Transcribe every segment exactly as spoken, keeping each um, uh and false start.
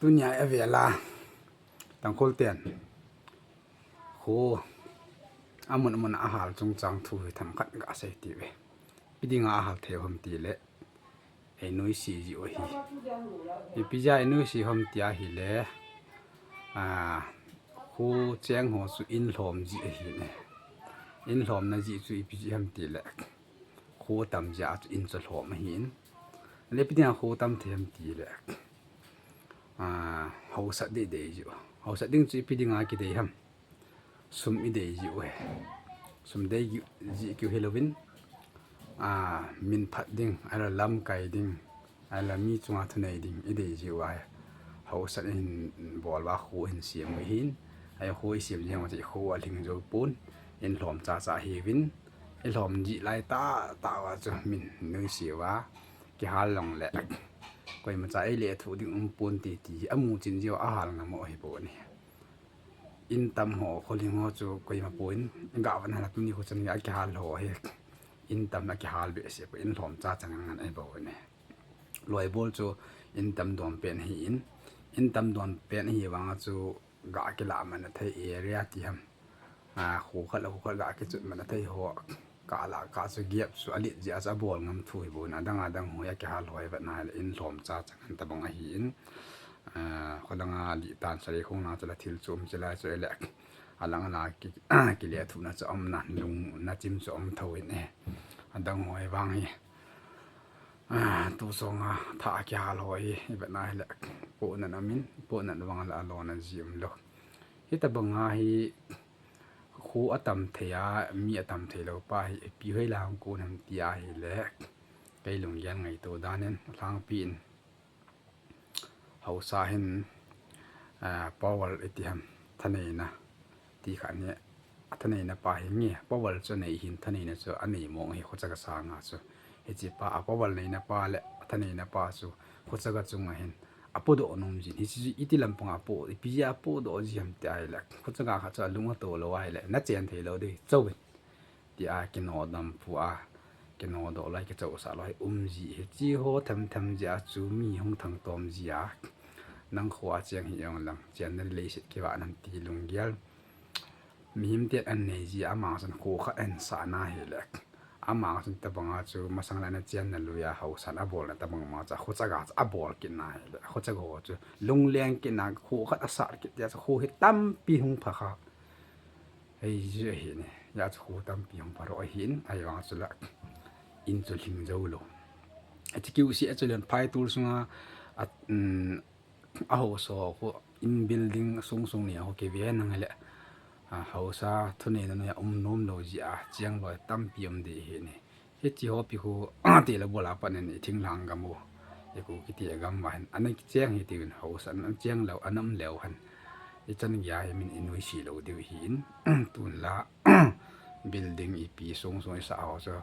Tunia avela Tangkhul ten kho amun amun a ahal chungchang thu hi themkhat gasei ti ve. Ipi dinga ahal thei u ham tile, einuisat jiu ahi. Ipi jeh a einuisat ham ti ahile, a, kho cheng ho chu in lhom ji ahi ne. In lhomna ji chu ipi ji ham tile, kho tam jeh a chu in chu lhom ahin. Le ipi dinga kho tam thei ham tile, a, hausat dei dei jiu. Hausat ding chu ipi dinga kidei ham. Sum idei jiu ahi. Sum dei ji kiu hilouvin, a, min phat ding, ahilou le lamkai ding, ahilou le mi chunga thunei ding idei jiu ahi. Hausat in bol uva kho hin sem u ahin. Ahi, kho isem jeng uva chu kho alhing jou pon. In lhom chacha hiuvin. Ilhom ji lai tah tah uva chu min nuisat uva kihal jongle, koimacha eilethuh ding um pon ti ti amu chin jiu ahal ngam u ahi bou ne. In tam ho, kholhing ho chu koima pon, gah van hala tuni kho chan gei a kihal ho hi. In tam a kihal behseh pon, in lhom chacha ngan ngan ahi bou ne. Loi bol chu in tam don pen ahin, in tam don pen ahi vang a chu gah kilah man a thei area ti ham. A, kho khat le kho khat gah kichut man a thei ho. Kah lah kah chu gap chu alet jeh a chu abol ngam thu hi bou ne, adang adang ho a kihal ho hi vet na le in lhom chacha ngan tabang ahin. A, kholanga lih tan sari khong na chu la thil chu um chilai chu ele. Alang ala ki, kilethuhna chu um na, lungna chim chu um tho in e. Adang ho hi vang hi, a, tu songa thah a kihal ho hi, i vet na hile, pohnat amin, pohnat vang la alona ji umlou. Hitabanga hi, kho atam thei a, mi atam thei lou pa hi, ipi hoilang kon ham ti ahile, kei lunggel ngaito dan in, alhangpi in, haosa hin, a, power iti ham, thaneina ti khat ni, athaneina pa hi nge, power chu anei hin, thaneina chu anei mong hi khochaga sanga chu. Hiche pa, a power neina pa le athaneina pa chu khochaga chunga hin apodoh nom jin. Hiche chu iti lampanga apoh, ipi jeh a apodoh ji ham ti ahile, khochaga khat chu alung ato lou ahile, nachen thei lou ding, chou in. Tia kinodoh pu a, kinodoh lou, kichousah lou hi um ji hi. Hiche ho themthem jeh a chu mi hung thangtom ji a. Nang kho a cheng hih jongleng, chenna leiset kivah in ti lunggel. Mihem ten anei ji a, amang chun kho khat ahin sah na hile, amang chun tabanga chu masang le ana chenna lui a haosan abolna tabang ma chu khochaga chu abol kit na hile, khochaga ho chu lungleng kit na, kho khat asat kit jeh a chu kho hi tampi hung pha kha. Hei, ji ahi ne. Hijeh a chu kho tampi hung pha lou ahin, ahivang chu la in chu lhing jou lou. Achi kiu si a chu len phai tul sunga, a, um, ahaosa ho in building sung sung ni a ho kive nang le, a, haosa thuneina noiya um nom lou jeh a, cheng loi tampi um ding ahi ne. Hiche ho pi khu, tile bol a pat in i thinglhang gam u, i Kuki te gam uva hin ana kicheng hi tiuvin, haosa ana cheng lou, ana um leu hen, i chan geiya hi min i nuisat lou diu ahin, tun la building ipi sung sung i sah ho chu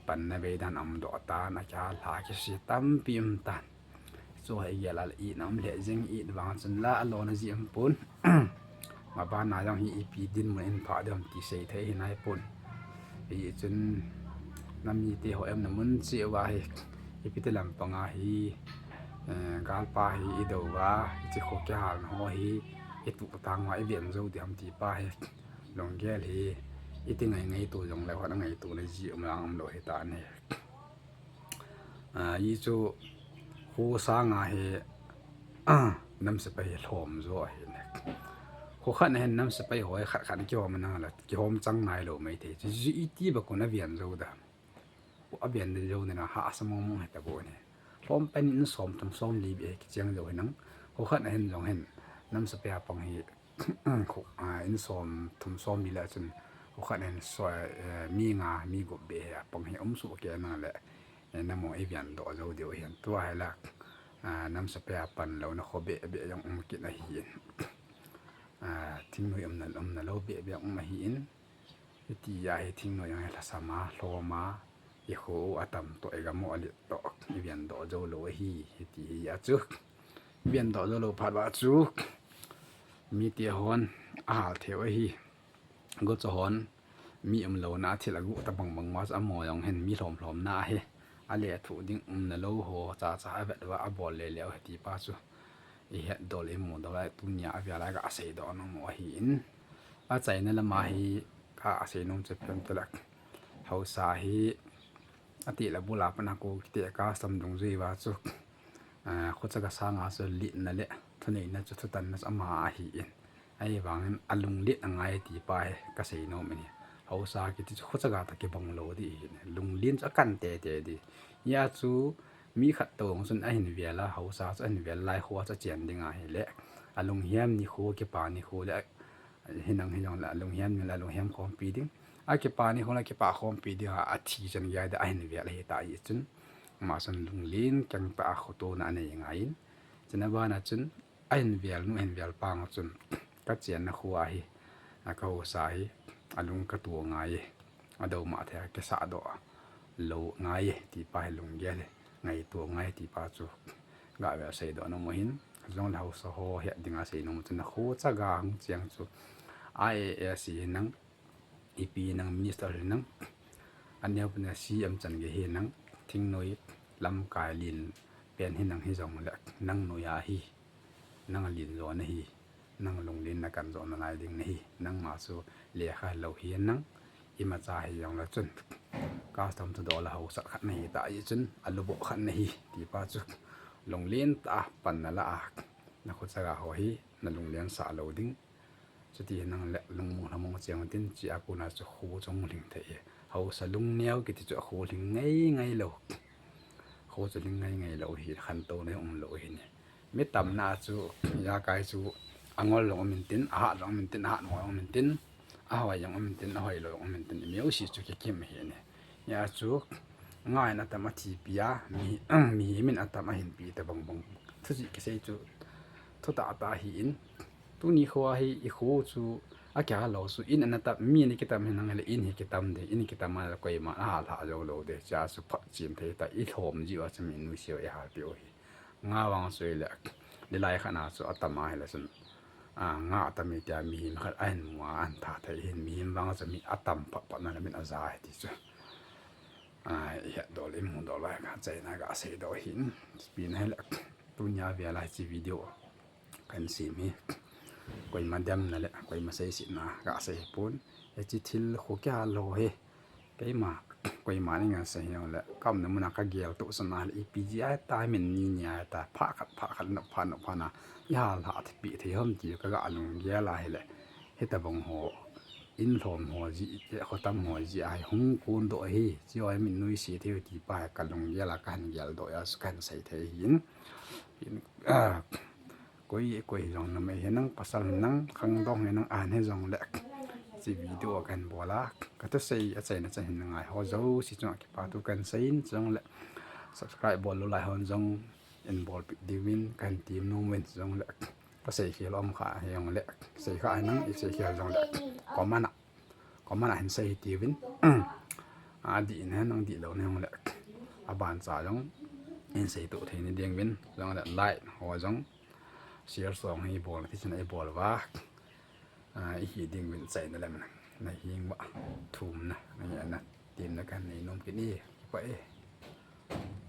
panna vei dan um doh tan, akihal lha kise tampi um tan. Chu hi gel a le itna um lheh jing, it vang chun la alona ji um pon. Maban a jong hi ipi dinmun in phah ding ham ti sei thei hi nai pon. Hichun na mite ho em na mun cheh uva hi, ipi ti lampanga hi, eh, galpa hi i dou uva, hiche kho kihalna ho hi i tuhtang uva i ven jou ding ham ti pa hi, lunggel hi iti ngai ngaito jongleu hon angaitona ji um lang um lou hi tan ahi. A, hichu kho sanga hi, a, nam sepai hi lhom jo ahi ne. Kho khat na hin nam sepai ho hi khat khat na kihom nang le, kihom chang nai lou mai thei. Chu, chu iti bakun aven jou ding ham. Aven jou ding na hahsa mong mong hi ta bou ne. Lhom pen in som thum som li beh kicheng jou hi nang. Kho khat na hin jong hin nam sepai a pang hi, kho, a, in som thum som li le chun, kho khat na hin so, eh, mi nga, mi gup beh a pang hi um soh kei nang le, eh, namo i ven doh jou diu ahin. Tua hi la, a, nam sepai a pan louna kho beh beh jong um kit ahin. A, thingnoi umna, umna lou beh beh um ahin. Hitia hi thingnoi jong hi lhasam a, lhom a, i kho u atam toh, i gam u alet toh, i ven doh jou lou ahi, hiti hi a chu. I ven doh jou lou phat uva chu, mite hon ahal thei u ahi. Gocha hon, mi um louna a thil aguh tabang bang uva chu amaho jong hin mi lhom lhom na ahi. Alethuh ding umna lou ho, cha cha avet uva abol le leu hiti pa chu. ihet dol imu dol a tunia avel a kasei doh nom u ahin. Achaina lama hi kasei nom chu phem tele. Haosa hi atile bula pana ko kiti a custom dungjui uva chu, ah, khochaga sanga chu litna le thuneina chu thutanna chu ama ahin. Ahivangin alunglen angai ti pa hi kasei nom in ahi. Haosa kiti chu khochaga tah kibang lou ding ahin. Lunglen chu akan tete ding. Hia chu mi khat toh chun ahin vel a, haosa chu ahin vel lai kho chu achen ding ahile, alunghem nikho, kipa nikho le, hinang hijongle alunghem ni le alunghem khompi ding. Akipa nikho le akipa khompi ding a, athi chan gei a ding ahin vel ahi ta hi chun, ama chun lunglen keng tah a khotona anei ngai in. Chuna bana chun, ahin vel nu, ahin vel pa chun, kachenna kho a hi, a kahaosa hi, alung kato ngai e, adou ma thei a kisah doh lou ngai e, ti pa hi lunggel e, ngaito ngai ti pa chu, gah vel sei doh nom u ahin, jongle haosa ho het dinga sei nom u chu na khochaga hung cheng chu, I A S hinang, ipi hinang, minister hinang, aneo pen a C M chan gei hinang, thingnoi lamkai len pen hinang hijongle, nang noiya hi, nang alen jo nahi, nang lunglen na kan jo nalai ding nahi, nangma chu lekha lou hinang, imacha hijongle chun, custom thudol a haosa khat nahi ta hi chun, aluboh khat nahi, ti pa chu, lunglen tah a pan nala a, na khochaga ho hi, na lunglen sah lou ding. Chuti hinang le lungmong lhamong cheng tin, chua kona chu kho chu hung lhing thei e. Haosa lungneo kiti chu akho lhing ngai ngai lou. Kho chu lhing ngai ngai lou hi, khantouna um lou hi ne. Mi tamna chu, ijakai chu, angol jong um intin, ahat jong um intin, ahat mo jong um intin, ahoi jong um intin, ahoi lou jong um intin, mi jouse chu kikim hi ne. Hia chu, nga in atam athipi a, mi, mihem in atam ahinpi tabang bang. Thuchih kisei chu, thutah tah ahin, tuni kho a hi, ikho chu, akiha lou chu, in ana tam, mi ana kitam hinang le, in hi kitam ding, in kitam a le koiman ahal lhah jou lou ding, chua chu phatchen thei tah, ilhom jiu a chu mi nuisat u ihalpeh u hi. Nga vang chu ahile, nilai khat na chu atam ahile chun, a, nga atam e tia mihem khat ahin mu a, ahin tha thei hin, mihem vang chu mi atam phat phat na le min aja hi ti chu. A, ihet dol, imu dol a kachaina kasei doh ahin, ipi na hile, tunia vel a hiche video kahin sem hi, koima demna le koima seisetna kasei hipon, hiche thil kho kihal ho hi, keima, koima in ngan sei hijongle, kaumna muna kageltoh chan ahile, ipi jeh a hitia min ni ni a hitia, phat khat, phat khat, nop phat, nop phat na, ihal lhah thei pi thei ham ti kaga lunggel ahile, hitabang ho, in lhom ho jeh, khotam ho jeh a hi hung kondoh hi, chuho hi min nuisat thei u ti pa hi kalunggel a kahin geldoh a chu kahin sei thei ahin. In, a, koi, koi hijong, numei hinang, pasal hinang, khangdong hinang, ahin hijongle, hiche video kahin bol a, kathusei achaina chan hin ngai ho jouse chunga kipathu kahin sei in, chujongle, subscribe bol lou lai hon jong, in bolpeh diuvin kahin tem nom uvin, chujongle, kasei khel um kha hijongle, sei kha hinang, isei khel jongle, comment a, comment a hin sei hitiuvin. Adih na hinang, dihlou na hijongle, abancha jong in seitoh thei na ding uvin, chujongle like ho jong, share jong hi bol na thei chun ibol uva, a, ihi ding uvin achaina le, naheng uva, thumna, nangehna, temna kahin nei nom kit e, kipah e.